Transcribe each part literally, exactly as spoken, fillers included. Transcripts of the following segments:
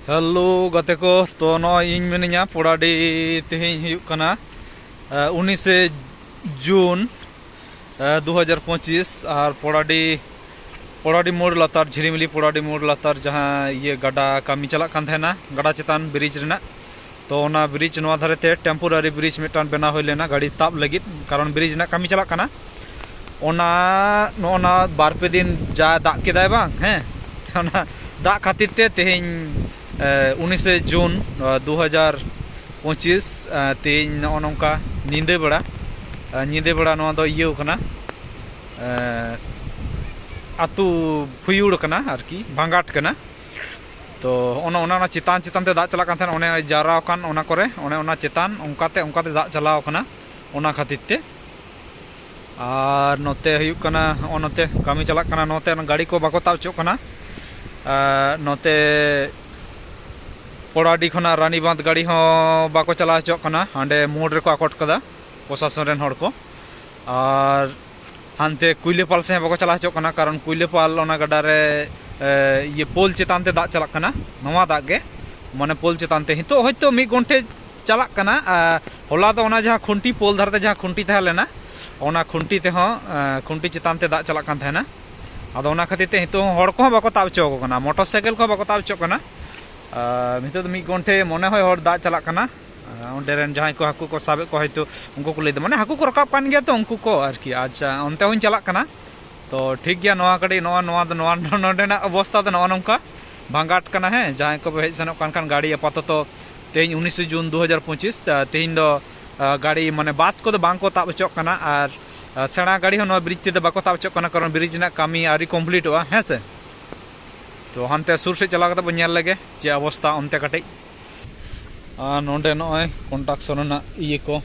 Hello ᱜᱟᱛᱮ ᱠᱚ, ᱛᱚ ᱱᱚᱜᱼᱚᱭ ᱤᱧ ᱢᱤᱱᱟᱹᱧᱟ ᱯᱚᱲᱟᱰᱤ᱾ ᱛᱮᱦᱮᱧ ᱦᱩᱭᱩᱜ ᱠᱟᱱᱟ ᱩᱱᱤᱥᱮ ᱡᱩᱱ ᱫᱩ ᱦᱟᱡᱟᱨ ᱯᱚᱸᱪᱤᱥ᱾ ᱟᱨ ᱯᱚᱲᱟᱰᱤ ᱯᱚᱲᱟᱰᱤ ᱢᱳᱲ ᱞᱟᱛᱟᱨ, ᱡᱷᱤᱞᱤᱢᱤᱞᱤ ᱯᱚᱲᱟᱰᱤ ᱢᱳᱲ ᱞᱟᱛᱟᱨ ᱡᱟᱦᱟᱸ ᱤᱭᱟᱹ ᱜᱟᱰᱟ ᱠᱟᱹᱢᱤ ᱪᱟᱞᱟᱜ ᱠᱟᱱ ᱛᱟᱦᱮᱱᱟ, ᱜᱟᱰᱟ ᱪᱮᱛᱟᱱ ᱵᱨᱤᱡᱽ ᱨᱮᱱᱟᱜ, ᱛᱚ ᱚᱱᱟ ᱵᱨᱤᱡᱽ ᱱᱚᱣᱟ ᱫᱷᱟᱨᱮ ᱛᱮ ᱴᱮᱢᱯᱳᱨᱟᱨᱤ ᱵᱨᱤᱡᱽ ᱢᱤᱫᱴᱟᱝ ᱵᱮᱱᱟᱣ ᱦᱩᱭ ᱞᱮᱱᱟ ᱜᱟᱹᱰᱤ ᱛᱟᱵ ᱞᱟᱹᱜᱤᱫ, ᱠᱟᱨᱚᱱ ᱵᱨᱤᱡᱽ ᱨᱮᱱᱟᱜ ᱠᱟᱹᱢᱤ ᱪᱟᱞᱟᱜ ᱠᱟᱱᱟ᱾ ᱚᱱᱟ ᱱᱚᱜᱼᱚ ᱱᱟ ᱵᱟᱨ ᱯᱮ ᱫᱤᱱ ᱡᱟ ᱫᱟᱜ ᱠᱮᱫᱟᱭ ᱵᱟᱝ, ᱦᱮᱸ, ᱚᱱᱟ ᱫᱟᱜ ᱠᱷᱟᱹᱛᱤᱨ ᱛᱮ ᱛᱮᱦᱮᱧ ᱩᱱᱤᱥᱮ ᱡᱩᱱ ᱫᱩ ᱦᱟᱡᱟᱨ ᱯᱚᱸᱪᱤᱥ, ᱛᱮᱦᱮᱧ ᱱᱚᱜᱼᱚ ᱱᱚᱝᱠᱟ ᱧᱤᱫᱟᱹ ᱵᱮᱲᱟ, ᱧᱤᱫᱟᱹ ᱵᱮᱲᱟ ᱱᱚᱣᱟ ᱫᱚ ᱤᱭᱟᱹᱣ ᱠᱟᱱᱟ, ᱟᱹᱛᱩ ᱯᱷᱩᱭᱩᱲ ᱠᱟᱱᱟ ᱟᱨᱠᱤ, ᱵᱷᱟᱸᱜᱟᱴ ᱠᱟᱱᱟ᱾ ᱛᱚ ᱚᱱᱟ ᱚᱱᱟ ᱚᱱᱟ ᱪᱮᱛᱟᱱ ᱪᱮᱛᱟᱱ ᱛᱮ ᱫᱟᱜ ᱪᱟᱞᱟᱜ ᱠᱟᱱ ᱛᱟᱦᱮᱱᱟ, ᱚᱱᱮ ᱡᱟᱣᱨᱟ ᱟᱠᱟᱱ ᱚᱱᱟ ᱠᱚᱨᱮ, ᱚᱱᱮ ᱚᱱᱟ ᱪᱮᱛᱟᱱ ᱚᱱᱠᱟᱛᱮ ᱚᱱᱠᱟᱛᱮ ᱫᱟᱜ ᱪᱟᱞᱟᱣ ᱠᱟᱱᱟ ᱚᱱᱟ ᱠᱷᱟᱹᱛᱤᱨ ᱛᱮ᱾ ᱟᱨ ᱱᱚᱛᱮ ᱦᱩᱭᱩᱜ ᱠᱟᱱᱟ, ᱱᱚᱜᱼᱚ ᱱᱚᱛᱮ ᱠᱟᱹᱢᱤ ᱪᱟᱞᱟᱜ ᱠᱟᱱᱟ, ᱱᱚᱛᱮ ᱜᱟᱹᱰᱤ ᱠᱚ ᱵᱟᱠᱚ ᱛᱟᱵ ᱦᱚᱪᱚᱜ ᱠᱟᱱᱟ᱾ ᱟᱨ ᱱᱚᱛᱮ ᱯᱚᱲᱟᱰᱤ ᱠᱷᱚᱱᱟᱜ ᱨᱟᱱᱤᱵᱟᱸᱫᱷ ᱜᱟᱹᱰᱤ ᱦᱚᱸ ᱵᱟᱠᱚ ᱪᱟᱞᱟᱣ ᱦᱚᱪᱚᱜ ᱠᱟᱱᱟ, ᱦᱟᱸᱰᱮ ᱢᱳᱲ ᱨᱮᱠᱚ ᱟᱠᱚᱴ ᱠᱟᱫᱟ ᱯᱨᱚᱥᱟᱥᱚᱱ ᱨᱮᱱ ᱦᱚᱲ ᱠᱚ᱾ ᱟᱨ ᱦᱟᱱᱛᱮ ᱠᱩᱭᱞᱟᱹᱯᱟᱞ ᱥᱮᱫ ᱦᱚᱸ ᱵᱟᱠᱚ ᱪᱟᱞᱟᱣ ᱦᱚᱪᱚᱜ ᱠᱟᱱᱟ, ᱠᱟᱨᱚᱱ ᱠᱩᱭᱞᱟᱹᱯᱟᱞ ᱚᱱᱟ ᱜᱟᱰᱟ ᱨᱮ, ᱮ, ᱤᱭᱟᱹ ᱯᱳᱞ ᱪᱮᱛᱟᱱ ᱛᱮ ᱫᱟᱜ ᱪᱟᱞᱟᱜ ᱠᱟᱱᱟ, ᱱᱚᱣᱟ ᱫᱟᱜ ᱜᱮ, ᱢᱟᱱᱮ ᱯᱳᱞ ᱪᱮᱛᱟᱱ ᱛᱮ᱾ ᱱᱤᱛᱚᱜ ᱦᱚᱭᱛᱳ ᱢᱤᱫ ᱜᱷᱚᱱᱴᱮ ᱪᱟᱞᱟᱜ ᱠᱟᱱᱟ, ᱟᱨ ᱦᱚᱞᱟ ᱫᱚ ᱚᱱᱟ ᱡᱟᱦᱟᱸ ᱠᱷᱩᱱᱴᱤ, ᱯᱳᱞ ᱫᱷᱟᱨᱮ ᱛᱮ ᱡᱟᱦᱟᱸ ᱠᱷᱩᱱᱴᱤ ᱛᱟᱦᱮᱸ ᱞᱮᱱᱟ, ᱚᱱᱟ ᱠᱷᱩᱱᱴᱤ ᱛᱮᱦᱚᱸ, ᱮ, ᱠᱷᱩᱱᱴᱤ ᱪᱮᱛᱟᱱ ᱛᱮ ᱫᱟᱜ ᱪᱟᱞᱟᱜ ᱠᱟᱱ ᱛᱟᱦᱮᱱᱟ᱾ ᱟᱫᱚ ᱚᱱᱟ ᱠᱷᱟᱹᱛᱤᱨ ᱛᱮ ᱱᱤᱛᱚᱜ ᱦᱚᱸ ᱦᱚᱲ ᱠᱚᱦᱚᱸ ᱵᱟᱠᱚ ᱛᱟᱵ ᱦᱚᱪᱚ ᱟᱠᱚ ᱠᱟᱱᱟ, ᱢᱚᱴᱚᱨ ᱥᱟᱭᱠᱮᱞ ᱠᱚᱦᱚᱸ ᱵᱟᱠᱚ ᱛᱟᱵ ᱦᱚᱪᱚᱜ ᱠᱟᱱᱟ᱾ ᱟᱨ ᱱᱤᱛᱚᱜ ᱫᱚ ᱢᱤᱫ ᱜᱷᱚᱱᱴᱮ ᱢᱚᱱᱮ ᱦᱚᱭ ᱦᱚᱲ ᱫᱟᱜ ᱪᱟᱞᱟᱜ ᱠᱟᱱᱟ᱾ ᱟᱨ ᱚᱸᱰᱮ ᱨᱮᱱ ᱡᱟᱦᱟᱸᱭ ᱠᱚ ᱦᱟᱹᱠᱩ ᱠᱚ ᱥᱟᱵᱮᱫ ᱠᱚᱣᱟ, ᱦᱚᱭᱛᱳ ᱩᱱᱠᱩ ᱠᱚ ᱞᱟᱹᱭᱫᱟ, ᱢᱟᱱᱮ ᱦᱟᱹᱠᱩ ᱠᱚ ᱨᱟᱠᱟᱵ ᱠᱟᱱ ᱜᱮᱭᱟ ᱛᱚ ᱩᱱᱠᱩ ᱠᱚ ᱟᱨᱠᱤ᱾ ᱟᱪᱪᱷᱟ, ᱚᱱᱛᱮ ᱦᱚᱸᱧ ᱪᱟᱞᱟᱜ ᱠᱟᱱᱟ᱾ ᱛᱚ ᱴᱷᱤᱠ ᱜᱮᱭᱟ, ᱱᱚᱣᱟ ᱠᱟᱹᱴᱤᱡ ᱱᱚᱣᱟ, ᱱᱚᱣᱟ ᱫᱚ, ᱱᱚᱣᱟ ᱱᱚᱰᱮᱱᱟᱜ ᱚᱵᱚᱥᱛᱟ ᱫᱚ ᱱᱚᱜᱼᱚ ᱱᱚᱝᱠᱟ ᱵᱷᱟᱸᱜᱟᱴ ᱠᱟᱱᱟ᱾ ᱦᱮᱸ, ᱡᱟᱦᱟᱸᱭ ᱠᱚᱯᱮ ᱦᱮᱡ ᱥᱮᱱᱚᱜ ᱠᱟᱱ ᱠᱷᱟᱱ, ᱜᱟᱹᱰᱤ ᱟᱯᱟᱛᱚᱛᱚ ᱛᱮᱦᱮᱧ ᱩᱱᱤᱥᱮ ᱡᱩᱱ ᱫᱩ ᱦᱟᱡᱟᱨ ᱯᱚᱸᱪᱤᱥ, ᱛᱟ-, ᱛᱮᱦᱮᱧ ᱫᱚ, ᱟ, ᱜᱟᱹᱰᱤ ᱢᱟᱱᱮ ᱵᱟᱥ ᱠᱚᱫᱚ ᱵᱟᱝ ᱠᱚ ᱛᱟᱵ ᱦᱚᱪᱚᱜ ᱠᱟᱱᱟ, ᱟᱨ, ᱟ, ᱥᱮᱬᱟ ᱜᱟᱹᱰᱤ ᱦᱚᱸ ᱱᱚᱣᱟ ᱵᱨᱤᱡᱽ ᱛᱮᱫᱚ ᱵᱟᱠᱚ ᱛᱟᱵ ᱦᱚᱪᱚᱜ ᱠᱟᱱᱟ, ᱠᱟᱨᱚᱱ ᱵᱨᱤᱡᱽ ᱨᱮᱱᱟᱜ ᱠᱟᱹᱢᱤ ᱟᱹᱣᱨᱤ ᱠᱚᱢᱯᱞᱤᱴᱚᱜᱼᱟ᱾ ᱦᱮᱸ ᱥᱮ, ᱛᱚ ᱦᱟᱱᱛᱮ ᱥᱩᱨ ᱥᱮᱫ ᱪᱟᱞᱟᱣ ᱠᱟᱛᱮ ᱵᱚᱱ ᱧᱮᱞ ᱞᱮᱜᱮ ᱪᱮᱫ ᱚᱵᱚᱥᱛᱟ ᱚᱱᱛᱮ ᱠᱟᱹᱴᱤᱡ᱾ ᱟᱨ ᱱᱚᱰᱮ ᱱᱚᱜᱼᱚᱭ ᱠᱚᱱᱴᱨᱟᱠᱥᱚᱱ ᱨᱮᱱᱟᱜ ᱤᱭᱟᱹ ᱠᱚ,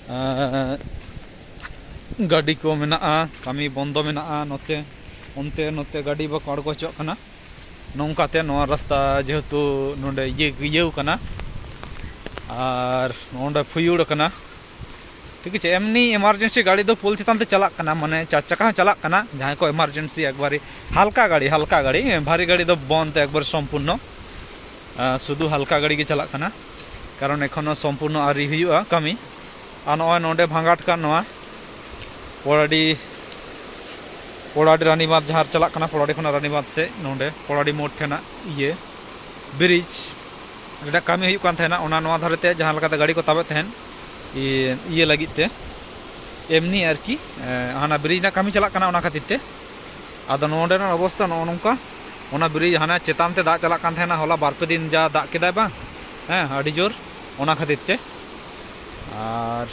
ᱟᱨ ᱜᱟᱹᱰᱤ ᱠᱚ ᱢᱮᱱᱟᱜᱼᱟ, ᱠᱟᱹᱢᱤ ᱵᱚᱱᱫᱚ ᱢᱮᱱᱟᱜᱼᱟ᱾ ᱱᱚᱛᱮ, ᱚᱱᱛᱮ ᱱᱚᱛᱮ ᱜᱟᱹᱰᱤ ᱵᱟᱠᱚ ᱟᱬᱜᱚ ᱦᱚᱪᱚᱣᱟᱜ ᱠᱟᱱᱟ᱾ ᱱᱚᱝᱠᱟᱛᱮ ᱱᱚᱣᱟ ᱨᱟᱥᱛᱟ ᱡᱮᱦᱮᱛᱩ ᱱᱚᱰᱮ ᱤᱭᱟᱹ, ᱤᱭᱟᱹᱣ ᱠᱟᱱᱟ ᱟᱨ ᱱᱚᱰᱮ ᱯᱷᱩᱭᱩᱲ ᱠᱟᱱᱟ, ᱴᱷᱤᱠ ᱟᱪᱷᱮ᱾ ᱮᱢᱱᱤ ᱮᱢᱟᱨᱡᱮᱱᱥᱤ ᱜᱟᱹᱰᱤ ᱫᱚ ᱯᱳᱞ ᱪᱮᱛᱟᱱ ᱛᱮ ᱪᱟᱞᱟᱜ ᱠᱟᱱᱟ, ᱢᱟᱱᱮ ᱪᱟᱨ ᱪᱟᱠᱟ ᱦᱚᱸ ᱪᱟᱞᱟᱜ ᱠᱟᱱᱟ, ᱡᱟᱦᱟᱸᱭ ᱠᱚ ᱮᱢᱟᱨᱡᱮᱱᱥᱤ ᱮᱠᱵᱟᱨᱮ ᱦᱟᱞᱠᱟ ᱜᱟᱹᱰᱤ, ᱦᱟᱞᱠᱟ ᱜᱟᱹᱰᱤ, ᱵᱷᱟᱨᱤ ᱜᱟᱹᱰᱤ ᱫᱚ ᱵᱚᱱᱫ ᱮᱠᱵᱟᱨᱮ ᱥᱚᱢᱯᱩᱨᱱᱚ᱾ ᱥᱩᱫᱷᱩ ᱦᱟᱞᱠᱟ ᱜᱟᱹᱰᱤ ᱜᱮ ᱪᱟᱞᱟᱜ ᱠᱟᱱᱟ, ᱠᱟᱨᱚᱱ ᱮᱠᱷᱚᱱᱳ ᱥᱚᱢᱯᱩᱨᱱᱚ ᱟᱹᱣᱨᱤ ᱦᱩᱭᱩᱜᱼᱟ ᱠᱟᱹᱢᱤ᱾ ᱟᱨ ᱱᱚᱜᱼᱚᱭ ᱱᱚᱰᱮ ᱵᱷᱟᱸᱜᱟᱴ ᱠᱟᱱ ᱱᱚᱣᱟ ᱯᱚᱲᱟᱰᱤ, ᱯᱚᱲᱟᱰᱤ ᱨᱟᱱᱤᱵᱟᱸᱫᱷ ᱡᱟᱦᱟᱸ ᱪᱟᱞᱟᱜ ᱠᱟᱱᱟ, ᱯᱚᱲᱟᱰᱤ ᱠᱷᱚᱱᱟᱜ ᱨᱟᱱᱤᱵᱟᱸᱫᱷ ᱥᱮᱫ, ᱱᱚᱰᱮ ᱯᱚᱲᱟᱰᱤ ᱢᱳᱲ ᱴᱷᱮᱱᱟᱜ ᱤᱭᱟᱹ ᱵᱨᱤᱡᱽ, ᱡᱮᱴᱟ ᱠᱟᱹᱢᱤ ᱦᱩᱭᱩᱜ ᱠᱟᱱ ᱛᱟᱦᱮᱱᱟ, ᱚᱱᱟ ᱱᱚᱣᱟ ᱫᱷᱟᱨᱮ ᱛᱮ ᱡᱟᱦᱟᱸ ᱞᱮᱠᱟᱛᱮ ᱜᱟᱹᱰᱤ ᱠᱚ ᱛᱟᱵᱮᱫ ᱛᱟᱦᱮᱱ, ᱤᱭᱟᱹ, ᱤᱭᱟᱹ ᱞᱟᱹᱜᱤᱫ ᱛᱮ, ᱮᱢᱱᱤ ᱟᱨᱠᱤ, ᱮ, ᱦᱟᱱᱟ ᱵᱨᱤᱡᱽ ᱨᱮᱱᱟᱜ ᱠᱟᱹᱢᱤ ᱪᱟᱞᱟᱜ ᱠᱟᱱᱟ, ᱚᱱᱟ ᱠᱷᱟᱹᱛᱤᱨ ᱛᱮ᱾ ᱟᱫᱚ ᱱᱚᱰᱮᱱᱟᱜ ᱚᱵᱚᱥᱛᱟ ᱱᱚᱜᱼᱚ ᱱᱚᱝᱠᱟ, ᱚᱱᱟ ᱵᱨᱤᱡᱽ ᱦᱟᱱᱟ ᱪᱮᱛᱟᱱ ᱛᱮ ᱫᱟᱜ ᱪᱟᱞᱟᱜ ᱠᱟᱱ ᱛᱟᱦᱮᱱᱟ, ᱦᱚᱞᱟ ᱵᱟᱨ ᱯᱮ ᱫᱤᱱ ᱡᱟ ᱫᱟᱜ ᱠᱮᱫᱟᱭ ᱵᱟᱝ, ᱦᱮᱸ, ᱟᱹᱰᱤ ᱡᱳᱨ, ᱚᱱᱟ ᱠᱷᱟᱹᱛᱤᱨ ᱛᱮ᱾ ᱟᱨ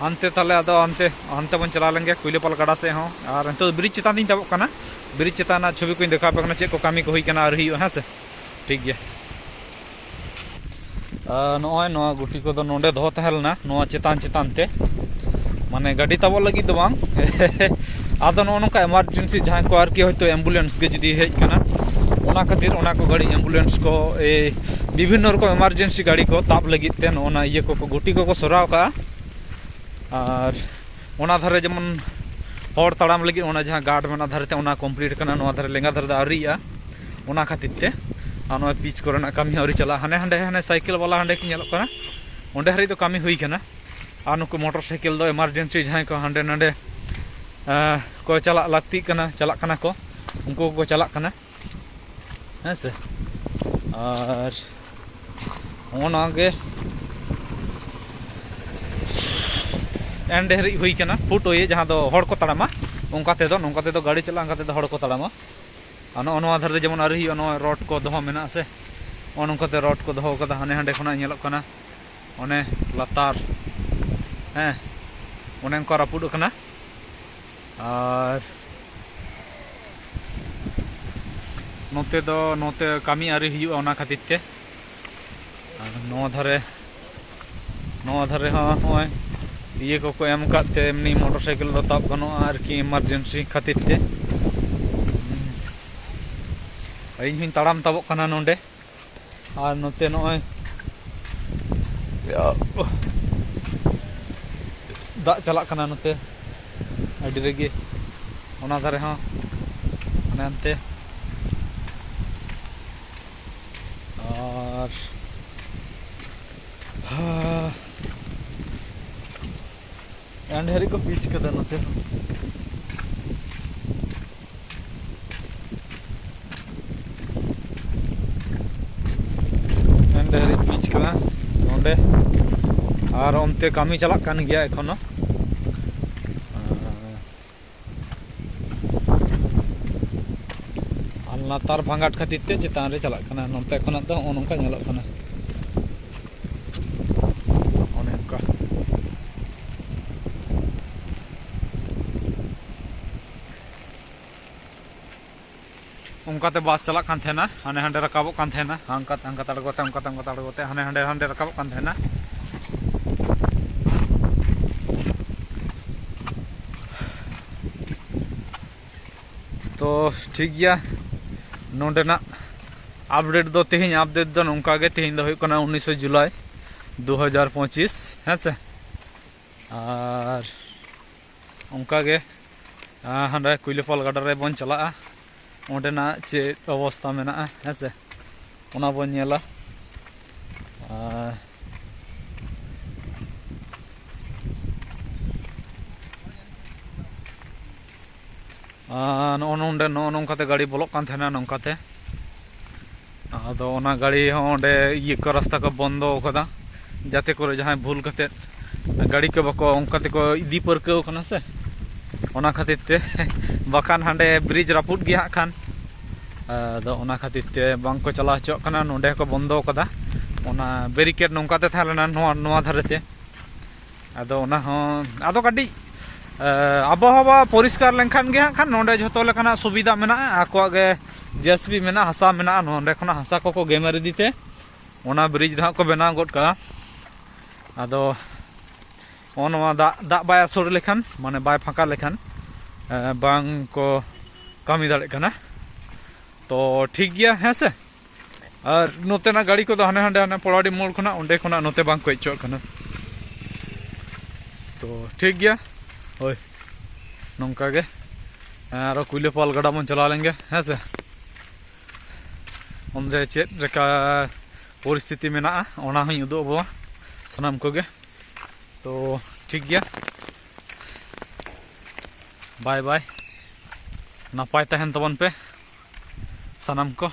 ᱦᱟᱱᱛᱮ ᱛᱟᱦᱞᱮ ᱟᱫᱚ ᱦᱟᱱᱛᱮ, ᱦᱟᱱᱛᱮ ᱵᱚᱱ ᱪᱟᱞᱟᱣ ᱞᱮᱱ ᱜᱮ ᱠᱩᱭᱞᱟᱹᱯᱟᱞ ᱜᱟᱰᱟ ᱥᱮᱫ ᱦᱚᱸ᱾ ᱟᱨ ᱱᱤᱛᱚᱜ ᱵᱨᱤᱡᱽ ᱪᱮᱛᱟᱱ ᱛᱤᱧ ᱛᱟᱵᱚᱜ ᱠᱟᱱᱟ, ᱵᱨᱤᱡᱽ ᱪᱮᱛᱟᱱ ᱨᱮᱱᱟᱜ ᱪᱷᱚᱵᱤ ᱠᱚᱧ ᱫᱮᱠᱷᱟᱣ ᱟᱯᱮ ᱠᱟᱱᱟ, ᱪᱮᱫ ᱠᱚ ᱠᱟᱹᱢᱤ ᱠᱚ ᱦᱩᱭ ᱠᱟᱱᱟ ᱟᱨ ᱦᱩᱭᱩᱜᱼᱟ, ᱦᱮᱸ ᱥᱮ? ᱴᱷᱤᱠ ᱜᱮᱭᱟ᱾ ᱟᱨ ᱱᱚᱜᱼᱚᱭ ᱱᱚᱣᱟ ᱜᱩᱴᱤ ᱠᱚᱫᱚ ᱱᱚᱰᱮ ᱫᱚᱦᱚ ᱛᱟᱦᱮᱸ ᱞᱮᱱᱟ, ᱱᱚᱣᱟ ᱪᱮᱛᱟᱱ ᱪᱮᱛᱟᱱ ᱛᱮ, ᱢᱟᱱᱮ ᱜᱟᱹᱰᱤ ᱛᱟᱵᱚᱜ ᱞᱟᱹᱜᱤᱫ ᱫᱚ ᱵᱟᱝ᱾ ᱟᱫᱚ ᱱᱚᱜᱼᱚ ᱱᱚᱝᱠᱟ ᱮᱢᱟᱨᱡᱮᱱᱥᱤ ᱡᱟᱦᱟᱸᱭ ᱠᱚ ᱟᱨᱠᱤ ᱦᱚᱭᱛᱳ ᱮᱢᱵᱩᱞᱮᱱᱥ ᱜᱮ ᱡᱩᱫᱤ ᱦᱮᱡ ᱠᱟᱱᱟ, ᱚᱱᱟ ᱠᱷᱟᱹᱛᱤᱨ ᱚᱱᱟ ᱠᱚ ᱜᱟᱹᱰᱤ ᱮᱢᱵᱩᱞᱮᱱᱥ ᱠᱚ, ᱮᱭ ᱵᱤᱵᱷᱤᱱᱱᱚ ᱨᱚᱠᱚᱢ ᱮᱢᱟᱨᱡᱮᱱᱥᱤ ᱜᱟᱹᱰᱤ ᱠᱚ ᱛᱟᱵ ᱞᱟᱹᱜᱤᱫ ᱛᱮ ᱱᱚᱜᱼᱚ ᱱᱟ ᱤᱭᱟᱹ ᱠᱚᱠᱚ, ᱜᱩᱴᱤ ᱠᱚᱠᱚ ᱥᱚᱨᱟᱣ ᱠᱟᱜᱼᱟ᱾ ᱟᱨ ᱚᱱᱟ ᱫᱷᱟᱨᱮ ᱡᱮᱢᱚᱱ ᱦᱚᱲ ᱛᱟᱲᱟᱢ ᱞᱟᱹᱜᱤᱫ ᱚᱱᱟ ᱡᱟᱦᱟᱸ ᱜᱟᱨᱰ ᱢᱮᱱᱟᱜᱼᱟ ᱫᱷᱟᱨᱮ ᱛᱮ, ᱚᱱᱟ ᱠᱚᱢᱯᱞᱤᱴ ᱠᱟᱱᱟ, ᱱᱚᱣᱟ ᱫᱷᱟᱨᱮ ᱞᱮᱸᱜᱟ ᱫᱷᱟᱨᱮ ᱫᱚ ᱟᱹᱣᱨᱤᱭᱟᱜᱼᱟ᱾ ᱚᱱᱟ ᱠᱷᱟᱹᱛᱤᱨ ᱛᱮ ᱟᱨ ᱱᱚᱜᱼᱚᱭ ᱯᱤᱪ ᱠᱚᱨᱮᱱᱟᱜ ᱠᱟᱹᱢᱤ ᱦᱚᱸ ᱟᱹᱣᱨᱤ ᱪᱟᱞᱟᱜᱼᱟ᱾ ᱦᱟᱱᱮ ᱦᱟᱸᱰᱮ, ᱦᱟᱱᱮ ᱥᱟᱭᱠᱮᱞ ᱵᱟᱞᱟ ᱦᱟᱸᱰᱮ ᱠᱤᱱ ᱧᱮᱞᱚᱜ ᱠᱟᱱᱟ, ᱚᱸᱰᱮ ᱦᱟᱹᱨᱤᱡ ᱫᱚ ᱠᱟᱹᱢᱤ ᱦᱩᱭ ᱠᱟᱱᱟ᱾ ᱟᱨ ᱱᱩᱠᱩ ᱢᱚᱴᱚᱨ ᱥᱟᱭᱠᱮᱞ ᱫᱚ ᱮᱢᱟᱨᱡᱮᱱᱥᱤ ᱡᱟᱦᱟᱸᱭ ᱠᱚ ᱦᱟᱸᱰᱮ ᱱᱟᱰᱮ, ᱟᱸ, ᱠᱚ ᱪᱟᱞᱟᱜ ᱞᱟᱹᱠᱛᱤᱜ ᱠᱟᱱᱟ, ᱪᱟᱞᱟᱜ ᱠᱟᱱᱟ ᱠᱚ, ᱩᱱᱠᱩ ᱠᱚᱠᱚ ᱪᱟᱞᱟᱜ ᱠᱟᱱᱟ, ᱦᱮᱸ ᱥᱮ᱾ ᱟᱨ ᱱᱚᱜᱼᱚ ᱱᱚᱣᱟ ᱜᱮ ᱮᱱᱰ ᱦᱟᱹᱨᱤᱡ ᱦᱩᱭ ᱠᱟᱱᱟ, ᱯᱷᱩᱴ ᱳᱭᱮ, ᱡᱟᱦᱟᱸ ᱫᱚ ᱦᱚᱲ ᱠᱚ ᱛᱟᱲᱟᱢᱟ, ᱚᱱᱠᱟ ᱛᱮᱫᱚ, ᱱᱚᱝᱠᱟ ᱛᱮᱫᱚ ᱜᱟᱹᱰᱤ ᱪᱟᱞᱟᱜᱼᱟ, ᱚᱱᱠᱟ ᱛᱮᱫᱚ ᱦᱚᱲ ᱠᱚ ᱛᱟᱲᱟᱢᱟ᱾ ᱟᱨ ᱱᱚᱜᱼᱚ ᱱᱚᱣᱟ ᱫᱷᱟᱨᱮ ᱡᱮᱢᱚᱱ ᱟᱹᱣᱨᱤ ᱦᱩᱭᱩᱜᱼᱟ, ᱱᱚᱣᱟ ᱨᱚᱰ ᱠᱚ ᱫᱚᱦᱚ ᱢᱮᱱᱟᱜᱼᱟ ᱥᱮ, ᱱᱚᱜᱼᱚ ᱱᱚᱝᱠᱟᱛᱮ ᱨᱚᱰ ᱠᱚ ᱫᱚᱦᱚ ᱠᱟᱫᱟ᱾ ᱦᱟᱱᱮ ᱦᱟᱸᱰᱮ ᱠᱷᱚᱱᱟᱜ ᱧᱮᱞᱚᱜ ᱠᱟᱱᱟ, ᱚᱱᱮ ᱞᱟᱛᱟᱨ, ᱦᱮᱸ, ᱚᱱᱮ ᱚᱱᱠᱟ ᱨᱟᱹᱯᱩᱫ ᱟᱠᱟᱱᱟ᱾ ᱟᱨ ᱱᱚᱛᱮ ᱫᱚ, ᱱᱚᱛᱮ ᱠᱟᱹᱢᱤ ᱟᱹᱣᱨᱤ ᱦᱩᱭᱩᱜᱼᱟ, ᱚᱱᱟ ᱠᱷᱟᱹᱛᱤᱨ ᱛᱮ᱾ ᱟᱨ ᱱᱚᱣᱟ ᱫᱷᱟᱨᱮ, ᱱᱚᱣᱟ ᱫᱷᱟᱨᱮ ᱦᱚᱸ ᱱᱚᱜᱼᱚᱭ ᱤᱭᱟᱹ ᱠᱚᱠᱚ ᱮᱢ ᱟᱠᱟᱫ ᱛᱮ ᱮᱢᱱᱤ ᱢᱚᱴᱚᱨ ᱥᱟᱭᱠᱮᱞ ᱫᱚ ᱛᱟᱵ ᱜᱟᱱᱚᱜᱼᱟ ᱟᱨᱠᱤ, ᱮᱢᱟᱨᱡᱮᱱᱥᱤ ᱠᱷᱟᱹᱛᱤᱨ ᱛᱮ᱾ ᱤᱧ ᱦᱚᱸᱧ ᱛᱟᱲᱟᱢ ᱛᱟᱵᱚᱜ ᱠᱟᱱᱟ ᱱᱚᱰᱮ᱾ ᱟᱨ ᱱᱚᱛᱮ ᱱᱚᱜᱼᱚᱭ ᱫᱟᱜ ᱪᱟᱞᱟᱜ ᱠᱟᱱᱟ ᱱᱚᱛᱮ ᱟᱹᱰᱤ ᱨᱟᱹᱜᱤ, ᱚᱱᱟ ᱫᱷᱟᱨᱮ ᱦᱚᱸ, ᱦᱟᱱᱮ ᱦᱟᱱᱛᱮ᱾ ᱦᱟ᱾ ᱮᱱ ᱰᱷᱮᱨ ᱠᱚ ᱯᱤᱪ ᱠᱟᱫᱟ ᱱᱚᱛᱮ ᱦᱚᱸ᱾ ᱮᱱ ᱰᱷᱮᱨ ᱯᱤᱪ ᱠᱟᱫᱟ ᱱᱚᱸᱰᱮ, ᱟᱨ ᱚᱱᱛᱮ ᱠᱟᱹᱢᱤ ᱪᱟᱞᱟᱜ ᱠᱟᱱ ᱜᱮᱭᱟ ᱮᱠᱷᱚᱱᱳ᱾ ᱟᱨ ᱞᱟᱛᱟᱨ ᱵᱷᱟᱸᱜᱟᱴ ᱠᱷᱟᱹᱛᱤᱨ ᱛᱮ ᱪᱮᱛᱟᱱ ᱨᱮ ᱪᱟᱞᱟᱜ ᱠᱟᱱᱟ᱾ ᱱᱚᱱᱛᱮ ᱠᱷᱚᱱᱟᱜ ᱫᱚ ᱱᱚᱜᱼᱚ ᱱᱚᱝᱠᱟ ᱧᱮᱞᱚᱜ ᱠᱟᱱᱟ, ᱚᱱᱮ ᱚᱱᱠᱟ᱾ ᱚᱱᱠᱟᱛᱮ ᱵᱟᱥ ᱪᱟᱞᱟᱜ ᱠᱟᱱ ᱛᱟᱦᱮᱱᱟ, ᱦᱟᱱᱮ ᱦᱟᱸᱰᱮ ᱨᱟᱠᱟᱵᱚᱜ ᱠᱟᱱ ᱛᱟᱦᱮᱱᱟ, ᱦᱟᱱᱠᱟᱛᱮ ᱦᱟᱱᱠᱟᱛᱮ ᱟᱬᱜᱚᱛᱮ, ᱚᱱᱠᱟᱛᱮ ᱚᱱᱠᱟᱛᱮ ᱟᱬᱜᱚᱛᱮ, ᱦᱟᱱᱮ ᱦᱟᱸᱰᱮ ᱦᱟᱸᱰᱮ ᱨᱟᱠᱟᱵᱚᱜ ᱠᱟᱱ ᱛᱟᱦᱮᱱᱟ᱾ ᱛᱚ ᱴᱷᱤᱠ ᱜᱮᱭᱟ, ᱱᱚᱸᱰᱮᱱᱟᱜ ᱟᱯᱰᱮᱴ ᱫᱚ, ᱛᱮᱦᱮᱧ ᱟᱯᱰᱮᱴ ᱫᱚ ᱱᱚᱝᱠᱟ ᱜᱮ᱾ ᱛᱮᱦᱮᱧ ᱫᱚ ᱦᱩᱭᱩᱜ ᱠᱟᱱᱟ ᱩᱱᱤᱥᱮ ᱡᱩᱞᱟᱭ ᱫᱩ ᱦᱟᱡᱟᱨ ᱯᱚᱸᱪᱤᱥ, ᱦᱮᱸ ᱥᱮ? ᱟᱨ ᱚᱱᱠᱟ ᱜᱮ, ᱟᱸ, ᱦᱟᱸᱰᱮ ᱠᱩᱭᱞᱟᱹᱯᱟᱞ ᱜᱟᱰᱟ ᱨᱮᱵᱚᱱ ᱪᱟᱞᱟᱜᱼᱟ, ᱚᱸᱰᱮᱱᱟᱜ ᱪᱮᱫ ᱚᱵᱚᱥᱛᱟ ᱢᱮᱱᱟᱜᱼᱟ, ᱦᱮᱸ ᱥᱮ, ᱚᱱᱟ ᱵᱚᱱ ᱧᱮᱞᱟ᱾ ᱟᱨ ᱟᱨ ᱱᱚᱜᱼᱚ ᱱᱚᱰᱮ, ᱱᱚᱜᱼᱚ ᱱᱚᱝᱠᱟᱛᱮ ᱜᱟᱹᱰᱤ ᱵᱚᱞᱚᱜ ᱠᱟᱱ ᱛᱟᱦᱮᱱᱟ, ᱱᱚᱝᱠᱟᱛᱮ᱾ ᱟᱫᱚ ᱚᱱᱟ ᱜᱟᱹᱰᱤ ᱦᱚᱸ ᱚᱸᱰᱮ ᱤᱭᱟᱹ ᱠᱚ, ᱨᱟᱥᱛᱟ ᱠᱚ ᱵᱚᱱᱫᱚ ᱟᱠᱟᱫᱟ, ᱡᱟᱛᱮ ᱠᱚᱨᱮ ᱡᱟᱦᱟᱸᱭ ᱵᱷᱩᱞ ᱠᱟᱛᱮᱫ ᱜᱟᱹᱰᱤ ᱠᱚ ᱵᱟᱠᱚ, ᱚᱱᱠᱟ ᱛᱮᱠᱚ ᱤᱫᱤ ᱯᱟᱹᱨᱠᱟᱹᱣ ᱠᱟᱱᱟ ᱥᱮ, ᱚᱱᱟ ᱠᱷᱟᱹᱛᱤᱨ ᱛᱮ᱾ ᱵᱟᱠᱷᱟᱱ ᱦᱟᱸᱰᱮ ᱵᱨᱤᱡᱽ ᱨᱟᱹᱯᱩᱫ ᱜᱮᱭᱟ ᱦᱟᱸᱜ ᱠᱷᱟᱱ, ᱟᱫᱚ ᱚᱱᱟ ᱠᱷᱟᱹᱛᱤᱨ ᱛᱮ ᱵᱟᱝ ᱠᱚ ᱪᱟᱞᱟᱣ ᱦᱚᱪᱚᱣᱟᱜ ᱠᱟᱱᱟ᱾ ᱱᱚᱸᱰᱮ ᱦᱚᱸᱠᱚ ᱵᱚᱱᱫᱚ ᱟᱠᱟᱫᱟ, ᱚᱱᱟ ᱵᱮᱨᱤᱠᱮᱰ ᱱᱚᱝᱠᱟᱛᱮ ᱛᱟᱦᱮᱸ ᱞᱮᱱᱟ ᱱᱚᱣᱟ, ᱱᱚᱣᱟ ᱫᱷᱟᱨᱮ ᱛᱮ᱾ ᱟᱫᱚ ᱚᱱᱟ ᱦᱚᱸ, ᱟᱫᱚ ᱠᱟᱹᱴᱤᱡ, ᱮ, ᱟᱵᱚᱦᱟᱣᱟ ᱯᱚᱨᱤᱥᱠᱟᱨ ᱞᱮᱱᱠᱷᱟᱱ ᱜᱮ ᱦᱟᱸᱜ ᱠᱷᱟᱱ ᱱᱚᱸᱰᱮ ᱡᱷᱚᱛᱚ ᱞᱮᱠᱟᱱᱟᱜ ᱥᱩᱵᱤᱫᱷᱟ ᱢᱮᱱᱟᱜᱼᱟ᱾ ᱟᱠᱚᱣᱟᱜ ᱜᱮ ᱡᱮ ᱥᱤ ᱵᱤ ᱢᱮᱱᱟᱜᱼᱟ, ᱦᱟᱥᱟ ᱢᱮᱱᱟᱜᱼᱟ, ᱱᱚᱸᱰᱮ ᱠᱷᱚᱱᱟᱜ ᱦᱟᱥᱟ ᱠᱚᱠᱚ ᱜᱮᱢᱮᱨ ᱤᱫᱤ ᱛᱮ ᱚᱱᱟ ᱵᱨᱤᱡᱽ ᱫᱚ ᱦᱟᱸᱜ ᱠᱚ ᱵᱮᱱᱟᱣ ᱜᱚᱫ ᱠᱟᱜᱼᱟ᱾ ᱟᱫᱚ ᱱᱚᱜᱼᱚ ᱱᱚᱣᱟ ᱫᱟᱜ, ᱫᱟᱜ ᱵᱟᱭ ᱟᱥᱚᱲ ᱞᱮᱠᱷᱟᱱ, ᱢᱟᱱᱮ ᱵᱟᱭ ᱯᱷᱟᱸᱠᱟ ᱞᱮᱠᱷᱟᱱ, ᱮ, ᱵᱟᱝ ᱠᱚ ᱠᱟᱹᱢᱤ ᱫᱟᱲᱮᱭᱟᱜ ᱠᱟᱱᱟ᱾ ᱛᱚ ᱴᱷᱤᱠ ᱜᱮᱭᱟ, ᱦᱮᱸ ᱥᱮ? ᱟᱨ ᱱᱚᱛᱮᱱᱟᱜ ᱜᱟᱹᱰᱤ ᱠᱚᱫᱚ ᱦᱟᱱᱮ ᱦᱟᱸᱰᱮ, ᱦᱟᱱᱮ ᱯᱚᱲᱟᱰᱤ ᱢᱳᱲ ᱠᱷᱚᱱᱟᱜ, ᱚᱸᱰᱮ ᱠᱷᱚᱱᱟᱜ ᱱᱚᱛᱮ ᱵᱟᱝ ᱠᱚ ᱦᱮᱡ ᱦᱚᱪᱚᱣᱟᱜ ᱠᱟᱱᱟ᱾ ᱛᱚ ᱴᱷᱤᱠ ᱜᱮᱭᱟ, ᱦᱳᱭ, ᱱᱚᱝᱠᱟ ᱜᱮ᱾ ᱟᱨᱚ ᱠᱩᱭᱞᱟᱹᱯᱟᱞ ᱜᱟᱰᱟ ᱵᱚᱱ ᱪᱟᱞᱟᱣ ᱞᱮᱱ ᱜᱮ, ᱦᱮᱸ ᱥᱮ? ᱚᱸᱰᱮ ᱪᱮᱫ ᱞᱮᱠᱟ ᱯᱚᱨᱤᱥᱛᱷᱤᱛᱤ ᱢᱮᱱᱟᱜᱼᱟ, ᱚᱱᱟ ᱦᱚᱸᱧ ᱩᱫᱩᱜ ᱟᱵᱚᱣᱟ ᱥᱟᱱᱟᱢ ᱠᱚᱜᱮ᱾ ᱛᱚ ᱴᱷᱤᱠ ᱜᱮᱭᱟ, ᱵᱟᱭ ᱵᱟᱭ, ᱱᱟᱯᱟᱭ ᱛᱟᱦᱮᱱ ᱛᱟᱵᱚᱱ ᱯᱮ ᱥᱟᱱᱟᱢ ᱠᱚ᱾